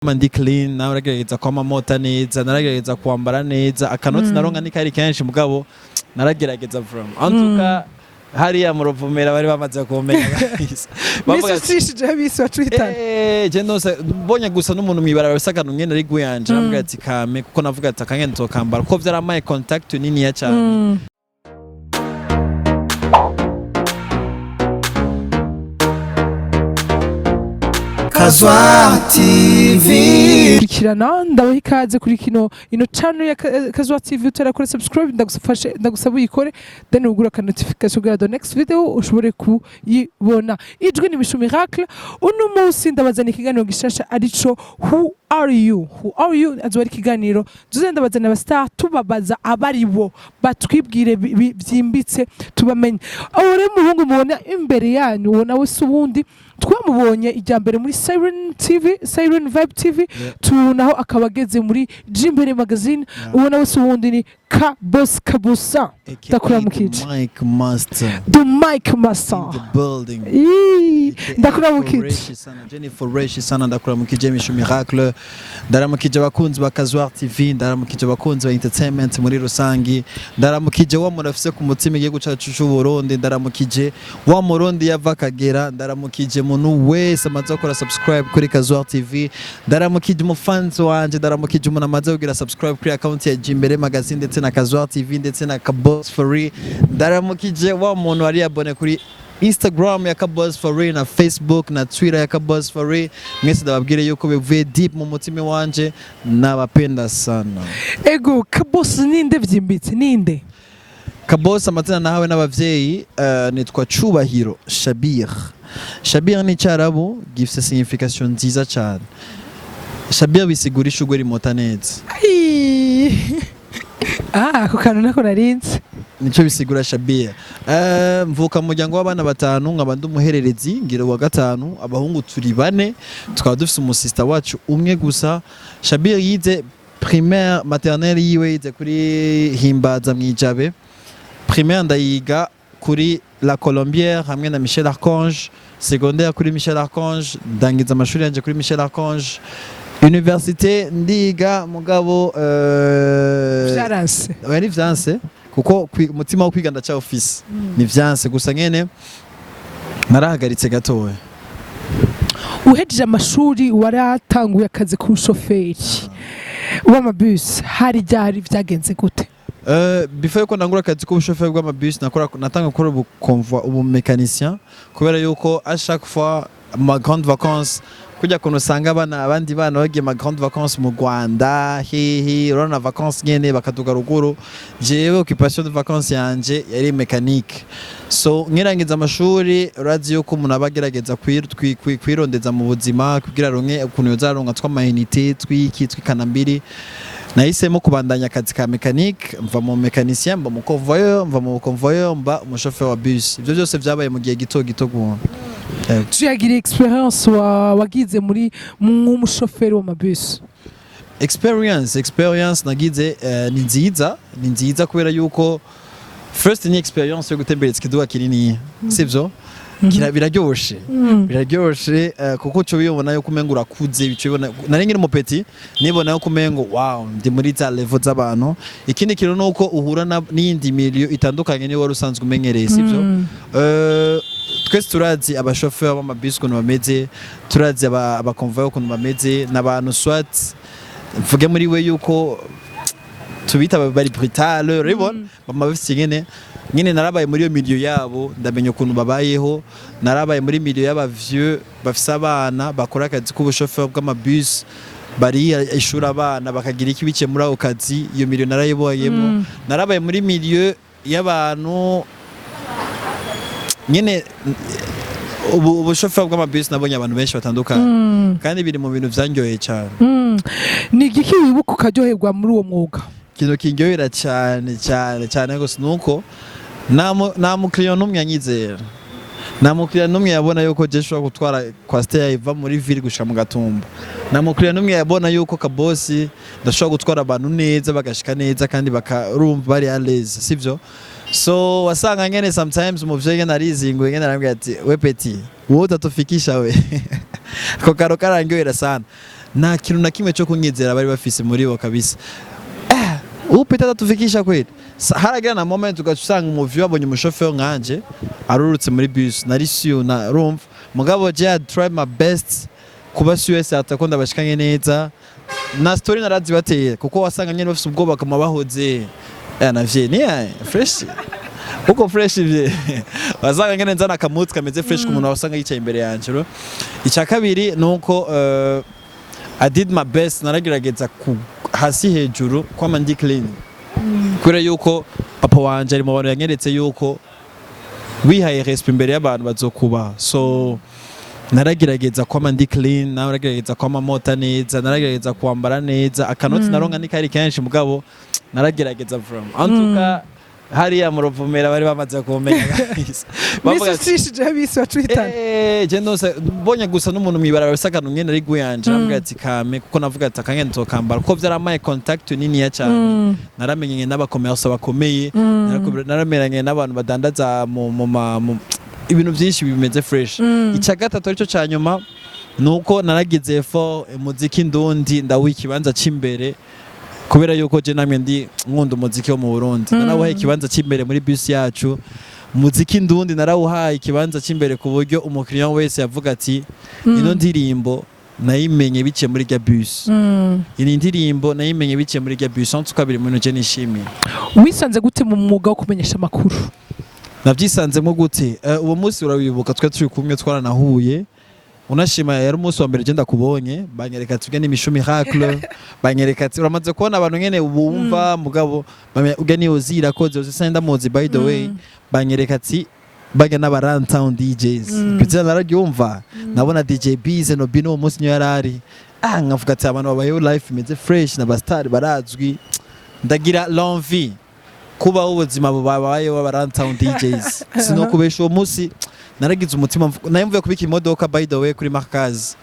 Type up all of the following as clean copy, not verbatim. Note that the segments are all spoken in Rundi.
Ndi clean, naragerageza kwama mota neza, naragerageza kwambara neza. Akanoti naronka ni kari kenshi, mugabo naragerageza from en tout cas hariya mu Ruvumera bari bamaze kumenya guys. Bavuga Misi ucishije bisi wacuhitana. Eh, je ndose mbonye gusa n'umuntu mw'ibarabara bisa akantu nyene ari guyanje, arambwira ati kame, kuko navuga ati akangene nzokambara, kuko vyaramaye contact niniya cyane. Kazwa TV. Kurikirana, ndabaha ikaze kuri kino ino channel ya Kazwa TV. Utarakora subscribe, ndagufashe, ndagusaba uyikore, then ugura ka notification kugira the next video ushobore kuyibona. Ijwi ni Mishu Miracle. Uno munsi ndabazana ikiganiro gishasha arico "Who are you?" "Who are you?" Azoba ari ikiganiro tuze ndabazana aba star, tubabaza abari bo, batwibwire byimbitse tubamenye. Aho rero umuhungu mubona imbere yanyu, uwo nawe si uwundi, twamubonye ijya mbere muri Siren TV, Siren Vibe TV, tunaho akaba ageze muri Jimbere Magazine. Uwo nawe si uwundi, ni Kabos Kabusa. Ndakuramukije. Mike Master. The Mike Master. In the building. Ii, ndakuramukije. Fresh sana, Jennifer Fresh sana. Ndakuramukije Mishu Miracle, ndaramukije abakunzi ba Kazwar TV, ndaramukije abakunzi ba entertainment muri rusangi, ndaramukije wa muntu afise ku mutima igihugu cacu c'u Burundi, ndaramukije wa Murundi yava akagera, ndaramukije umuntu wese amaze gukora subscribe kuri Kazwar TV, ndaramukije umufanzi wanje, ndaramukije umuntu amaze kugira subscribe kuri account ya Jimbere Magazine ndetse na Kazwar TV ndetse na Kabos for Real, ndaramukije wa muntu wari abone kuri Instagram ya Kabos for Real na Facebook na Twitter ya Kabos for Real. Mwese ndababwire yuko bivuye deep mu mutima wanje, nabapenda sana. Ego, Kabos ninde vyimbitse, ninde? Kabos, amazina nahawe n'abavyeyi, nitwa Cubahiro Shabir. Shabir ni Icyarabu gifise signification nziza cyane. Shabir bisigura ishugwe rimota neza. Ai. Ah, ako kantu nako narinzi. Nico bisigura Shabir. Mvuka mu muryango w'abana batanu, nkaba ndi umuhererezi ngira wa gatanu. Abahungu turi bane, tukaba dufise umusista wacu umwe gusa. Shabir yize primaire, maternelle yiwe yize kuri Himbaza mwijabe, primaire ndayiga kuri La Colombière hamwe na Michel Archange, secondaire kuri Michel Archange, ndangiza amashuri yanje kuri Michel Archange. Université ndiga, mugabo Vyaranse? Oya, ni vyanse, kuko umutima wo kwiga ndacyawufise. Ni vyanse gusa nyene narahagaritse gatoya. Uhejeje amashuri waratanguye akazi k'ubushoferi w'amabisi, hari ryari, vyagenze gute? Before yuko ndangura akazi k'ubushoferi bw'amabisi, nakora, natanga gukora ubu convoi, ubu mécanicien, kubera yuko à chaque fois ma grande vacances, kujya kuntu usanga abana, abandi bana bagiye ma grande vacances mu Rwanda hehe, urabona vacances nyene bakaduga ruguru, jewe occupation de vacances yanje yari mécanique. So nkirangiza amashuri, urazi yuko umuntu aba agerageza kwirondeza mu buzima kugira aronke ukuntu yoza aronka tw'amayinite tw'iki tw'ikanambiri. Nahisemo kubandanya akazi ka mécanique, mva mu mécanicien mba mu convoyeur, mva mu convoyeur mba umushoferi wa bus. Ibyo byose byabaye mu gihe gito gito guhunga. Tuyagira experience wagize muri nk'umushoferi w'amabisi. Experience nagize ni nziza, ni nziza kubera yuko first ni experience yo gutembereza ikiduga kinini, sivyo? Biraryoshe, biraryoshe, kuko uco bibona yuko umengo urakuze. Bico bibona nari nkiri umupeti, nibona yuko umengo wow, ndi muri za level z'abantu. Ikindi kintu nuko uhura n'iyindi milieu itandukanye niyo wari usanzwe umenyereye, sivyo? Twese turazi abashoferi b'amabisi ukuntu bameze, turazi abakonvoyeri ukuntu bameze, n'abantu soit mvuge muri we yuko tubita bari brutal, urabibona, bama bafise nyene nyene. Narabaye muri iyo milieu yabo, ndamenya ukuntu babayeho. Narabaye muri milieu y'aba vieux bafise abana bakora akazi k'ubushoferi bw'amabisi, bari ishuri abana bakagira iki biciye muri ako kazi. Iyo milieu narayiboyemo. Narabaye muri milieu y'abantu nyene ubu ubushoferi bw'amabisi, nabonye abantu benshi batandukanye kandi biri mu bintu vyanyoye cyane. Ni igiki wibuka ukaryoherwa muri uwo mwuga? Ikintu kindyohera cyane cyane cyane gusa nuko nta mukiriya n'umwe yanyizera, nta mukiriya n'umwe yabona yuko je nshobora gutwara coaster iva muri ville gushika mu Gatumba, nta mukiriya n'umwe yabona yuko Kabosi ndashobora gutwara abantu neza bagashika neza kandi bakarumva bari à l'aise, sivyo? So wasanga nyene sometimes umuvyeyi nyene arizinguye nyene, arambwira ati: "We petit, wowe utatufikisha we." Ako karo karandyohera sana. Nta kintu na kimwe cyo kunyizera bari bafise muri bo kabisa. Upita atatufikisha kweli. Haragira na moment ugaca usanga umuvi wabonye umushoferi nkanje arurutse muri bus, nari siyo na urumva, mugabo je I tried my best kuba siyo ata ko ndabashikanye neza na story narazibateye, kuko wasanga nyene bafise ubwoba kama bahoze navye ni fresh uko fresh ivye wasanga nyene nzana akamutsi kameze fresh ku muntu wasanga yicaye imbere yanje ro. Icya kabiri nuko I did my best, naragerageza ku hasi hejuru kwama ndi clean, kubera yuko papa wanje ari mu bantu yanyeretse yuko wihaye respect imbere y'abantu bazokubaha. So naragerageza kwama ndi clean, naragerageza kwama mota neza, naragerageza kwambara neza. Akanoti naronka ni kari kenshi, mugabo naragerageza from en tout cas hariya mu Ruvumera bari bamaze kumenya guys. Bavuga Misi ucishije bisi wacuhitana. Je ndose mbonye gusa n'umuntu mwibarabara bisa akantu mwene ari guyanje, arambwira ati kame, kuko navuga ati akange nzokambara, kuko vyaramaye contact niniya cyane. Naramenyanye n'abakomersa bakomeye, naramenyanye n'abantu badandaza mu ibintu byinshi bimeze fresh. Icya gatatu aricyo cya nyuma nuko naragize effort, umuziki ndundi ndawuha ikibanza c'imbere, kubera yuko je namwe ndi nkunda umuziki wo mu Burundi. Narawuhaye ikibanza c'imbere muri bus yacu. Umuziki ndundi narawuhaye ikibanza c'imbere ku buryo umukiriya wese yavuga ati: "Ino ndirimbo nayimenye biciye muri rya bus, iyi ndirimbo nayimenye biciye muri rya bus." En tout cas biri mu bintu je nishimiye. Wisanze gute mu mwuga wo kumenyesha amakuru? Navyisanzemo gute? Uwo munsi urawibuka, twe turi kumwe, twaranahuye, unashima yari umunsi wa mbere je ndakubonye, banyereka ati ugeni Mishu Miracle, banyereka ati uramaze kubona abantu nyene bumva, mugabo ugeni Ozi Irakoze. Ozi sinda ndamuzi by the way. Banyereka ati bajya n'aba Runtown DJs. Pizza nararyumva, nabona DJ Bize no Bino uwo munsi niyo yarari, nkavuga ati abantu babayeho life imeze fresh na ba star barazwi. Ndagira l'envie kubaho ubuzima bubabayeho b'aba Runtown DJs. Sinokubesha, uwo munsi naragize umutima nayo mvuye kubika imodoka by the way kuri Markaz,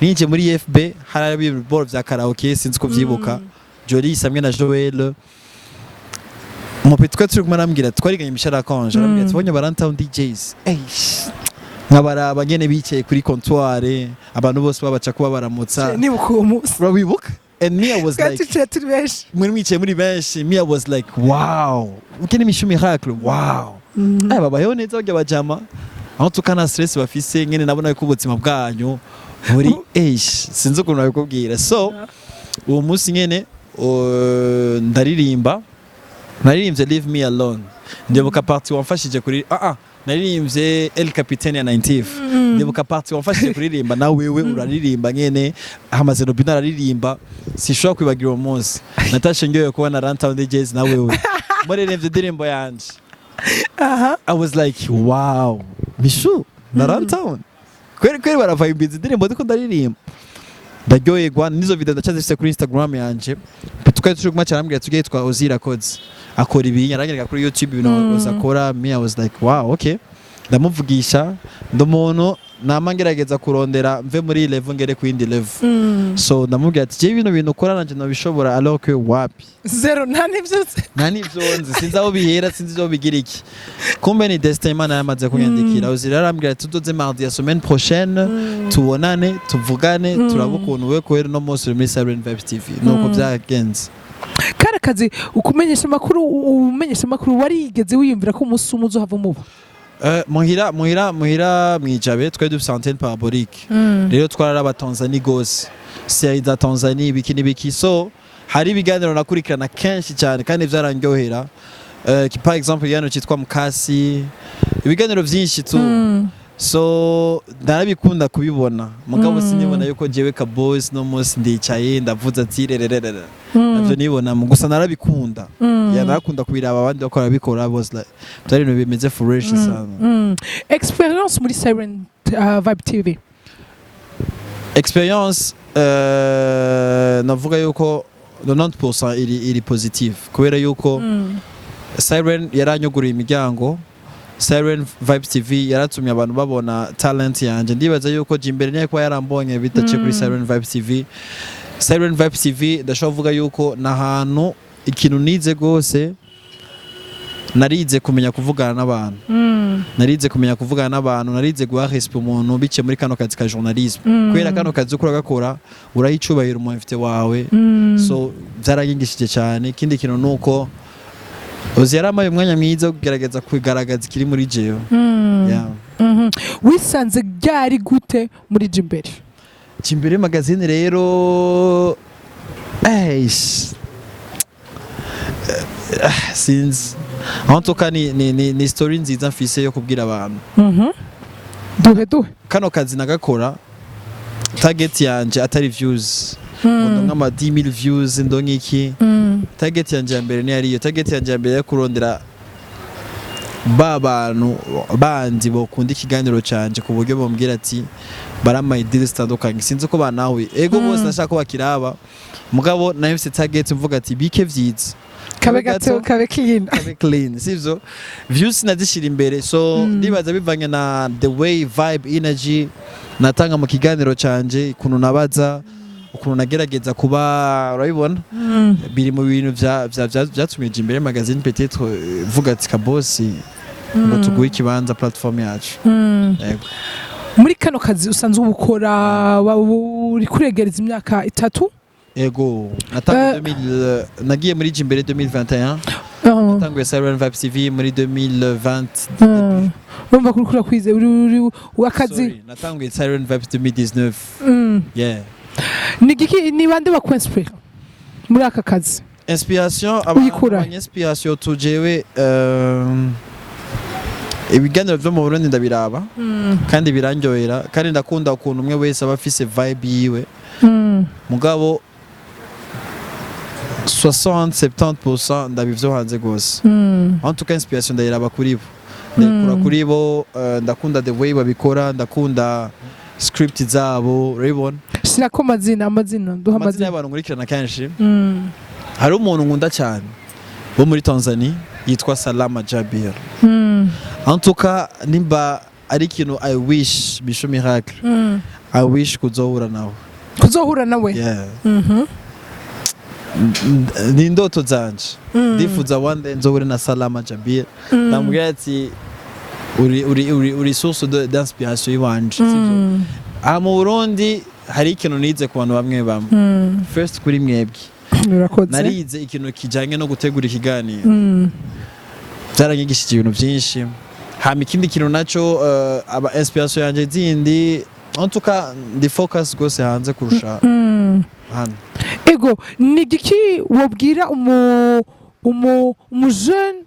ninjiye muri FB, hari ibiboro vya karaoke, sinzi ko vyibuka, Jolis hamwe na Joel. Umupeti twe turi kumwe arambwira, twariganye imishara konje, arambwira ati bonye ba Runtown DJs. Eish, nkabaraba nyene bicaye kuri comptoir, abantu bose babaca kuba baramutsa. Nibuka uwo munsi. Urabibuka? And me I was Twari like twicaye turi benshi. Muri mwicaye muri benshi. Me I was like, "Wow, ukene Mishu Miracle, wow." Ay, babayeho neza barya bajama aho tukana stress bafise nyene, nabona yuko ubuzima bwanyu muri eish, sinzi ukuntu nabikubwira. So uwo munsi nyene ndaririmba, naririmbye "Leave Me Alone". Ndibuka partie wamfashije kuri naririmbye El Capitaine ya 90. Ndibuka partie wamfashije kuririmba, na wewe uraririmba nyene, hamaze Robin araririmba. Sishobora kwibagira uwo munsi natashe ngiye kubona Runtown DJs na wewe muririmbye indirimbo yanje. I was like, "Wow, Mishu na Runtown kweri kweri baravayimbiza indirimbo ndiko ndaririmba." Ndaryoherwa n'izo video ndacyazifise kuri Instagram yanje. Twari turi kumwe cyane, arambwira tugiye twa Ozira Codes akora ibi, yaranyereka kuri YouTube ibintu Ozi akora. Me I was like, "Wow, okay." Ndamuvugisha, ndi umuntu nama ngerageza kurondera mve muri iyi level ngere ku yindi level. So ndamubwira ati jewe bino bintu ukora nanje nabishobora, alors que wapi. Zero, nta n'ibyo uzi. Nta n'ivyo nzi, sinzi aho bihera, sinzi aho bigira iki. Kumbe ni destin Imana yamaze kunyandikira. Ozira arambwira ati tuzoze mardi ya semaine prochaine, tubonane, tuvugane, turabe ukuntu we kubera uno munsi uri muri Siren Vibes TV. Nuko byagenze. Kari akazi ukumenyesha amakuru, umenyesha amakuru, warigeze wiyumvira ko umunsi umwe uzohava umuba? Muhira mwijabe twari dufise antenne parabolique. Rero twararaba Tanzanie gose, série za Tanzanie, ibiki n'ibiki. So hari ibiganiro nakurikirana kenshi cyane kandi vyarandyohera. Par exemple ikiganiro cyitwa Mukasi, ibiganiro vyinshi tu. So narabikunda kubibona, mugabo sinibona yuko jewe Kaboss no munsi ndicaye ndavuze ati rererere, navyo nibona gusa narabikunda. Ya, narakunda kubiraba abandi bakora bikora, was like byari ibintu bimeze fresh sana. Experience muri Siren Vibe TV? Experience navuga yuko 90% iri positive, kubera yuko Siren yaranyuguriye imiryango. Siren Vibes TV yaratumye abantu babona talent yanje. Ndibaza yuko Jimbere niyo kuba yarambonye bidaciye kuri Siren Vibes TV. Siren Vibes TV ndashobora kuvuga yuko na hantu ikintu nize gose. Narize kumenya kuvugana n'abantu, narize kumenya kuvugana n'abantu, narize guha respect umuntu biciye muri kano kazi ka journalisme, kubera kano kazi uko uragakora uraha icubahiro umu invité wawe. So byaranyigishije cyane. Ikindi kintu nuko uzi yaramaye umwanya mwiza wo kugerageza kugaragaza ikiri muri jewe. Yeah. Wisanze ryari, gute muri Jimbere? Jimbere Magazine rero, eish. Sinzi, en tout cas ni story nziza mfise yo kubwira abantu. Duhe, duhe. Kano kazi nagakora target yanje atari views, ngo ndonke ama 10,000 views, ndonke iki. Target yanje ya mbere ni ariyo. Target yanje ya mbere yo kurondera ba bantu bandi bokunda ikiganiro canje ku buryo bombwira ati baramaye deal zitandukanye. Sinzi ko banahuye, ego, bose nashaka ko bakiraba, mugabo nayo mfise target mvuga ati bike vyiza. Kabe gato, kabe clean. Kabe clean, sivyo? Views sinazishira imbere. So ndibaza bivanye na the way, vibe, energy natanga mu kiganiro canje, ukuntu nabaza, ukuntu nagerageza kuba, urabibona, biri mu bintu vyatumye Jimbere Magazine peut-être vuga ati kabosi ngo tuguhe ikibanza, platform yacu. Yego. Muri kano kazi usanzwe ubukora uri kuregereza imyaka 3? Ego, natanguye 2000, nagiye muri Jimbere 2021. Natanguye Siren Vibe TV muri 2020. Urumva ko uriko urakwize uri akazi. Sorry, natanguye Siren Vibes 2019. Yeah. Ni igiki, ni bande bakwinspira muri aka kazi? Inspiration, Uyikura? Abantu inspiration tujewe, ibiganiro vyo mu Burundi ndabiraba kandi birandyohera, kandi ndakunda ukuntu umwe wese aba afise vibe yiwe, mugabo 60 70% ndabivyo hanze gose. En tout cas inspiration ndayiraba kuri bo, ndayikura kuri bo. Ndakunda the way babikora, ndakunda script zabo, urabibona. Shirako amazina, amazina, duha amazina amazina. y'abantu nkurikirana kenshi, hari umuntu nkunda cyane wo muri Tanzania yitwa Salama Jabir. En tout cas nimba ari ikintu I wish, Bisho Miracle, I wish kuzohura nawe. Kuzohura nawe? Yeah. Ni indoto zanje. Ndifuza one day nzohure na Salama Jabir, ndamubwira ati uri source d'inspiration iwanje, sivyo? Aha mu Burundi hari ikintu nize ku bantu bamwe bamwe. First kuri mwebwe. Urakoze. Narize ikintu kijanye no gutegura ikiganiro. Byaranyigishije ibintu byinshi. Hama ikindi kintu naco, aba inspiration yanje zindi, en tout cas ndi focus gose hanze kurusha hano. Ego, ni igiki wobwira umu jeune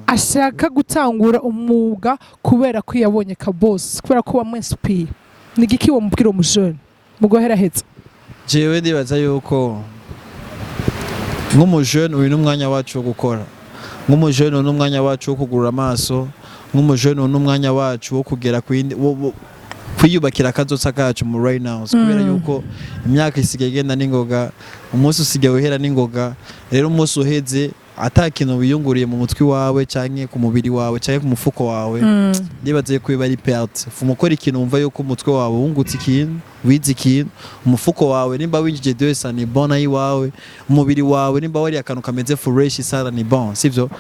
ashaka gutangura umwuga kubera ko yabonye Kaboss, kubera ko wamwinspire? Ni igiki wamubwira umu jeune mu guheraheza? Jewe ndibaza yuko nk'umujene uyu ni umwanya wacu wo gukora, nk'umujene uyu ni umwanya wacu wo kugurura amaso, nk'umujene uyu ni umwanya wacu wo kugera ku yindi kwiyubakira akazoza kacu mu right now, kubera yuko imyaka isigaye igenda n'ingoga, umunsi usigaye uhera n'ingoga. Rero umunsi uheze ata kintu wiyunguriye mu mutwe wawe canke ku mubiri wawe canke ku mufuko wawe, ndibaza yuko biba ari perte. Fuma ukora ikintu wumva yuko umutwe wawe wungutse ikintu, wize ikintu, umufuko wawe nimba winjije 200 ni bon ayiwawe, umubiri wawe nimba wari akantu kameze fresh sana ni bon, sivyo?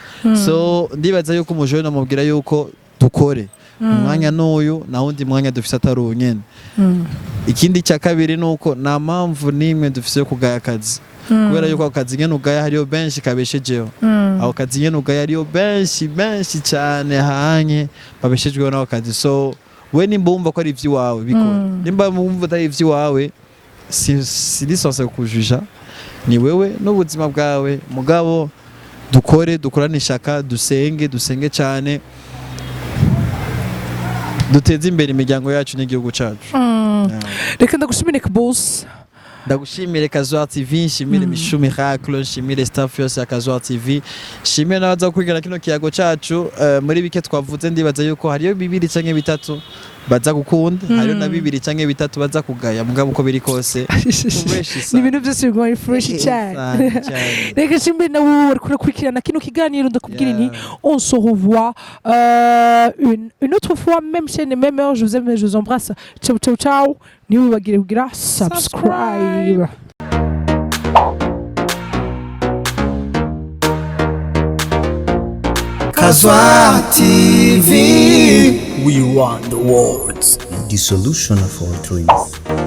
So ndibaza yuko umujene amubwira yuko dukore umwanya n'uyu, nta wundi mwanya dufise atari uyu nyene. Ikindi cya kabiri ni uko nta mpamvu n'imwe dufise yo kugaya akazi, kubera yuko ako kazi nyene ugaya hariyo benshi kabeshejeho. Ako kazi nyene ugaya hariyo benshi benshi cyane hanye babeshejweho n'ako kazi. So we nimba wumva ko ari ivy'iwawe, bikora. Nimba wumva atari ivy'iwawe, si licence kujuja, ni wewe n'ubuzima bwawe. Mugabo dukore, dukorane ishaka, dusenge, dusenge cyane, duteze imbere imiryango yacu n'igihugu cacu. Yeah. Reka ndagushimire, Kaboss. Ndagushimire Kazuar TV, nshimire Mishu Miracle, nshimire staff yose ya Kazuar TV, nshimire n'abaza gukurikirana kino kiyago cacu. Muri bike twavuze ndibaza yuko hariyo bibiri canke bitatu baza gukunda, hariyo na bibiri canke bitatu baza kugaya, mugabo uko biri kose fresh. Ni ibintu byose biguma ari fresh cyane. Cyane cyane. Reka nshimire nawe wari kurakurikirana kino kiganiro, ndakubwira nti on se revoit une autre fois, même chaîne et même heure. Je vous aime et je vous embrasse. Ciao, ciao, ciao. Ntiwibagire kugira subscribe. Subscribe. Kazwa TV. We run the world. The solution of all dreams.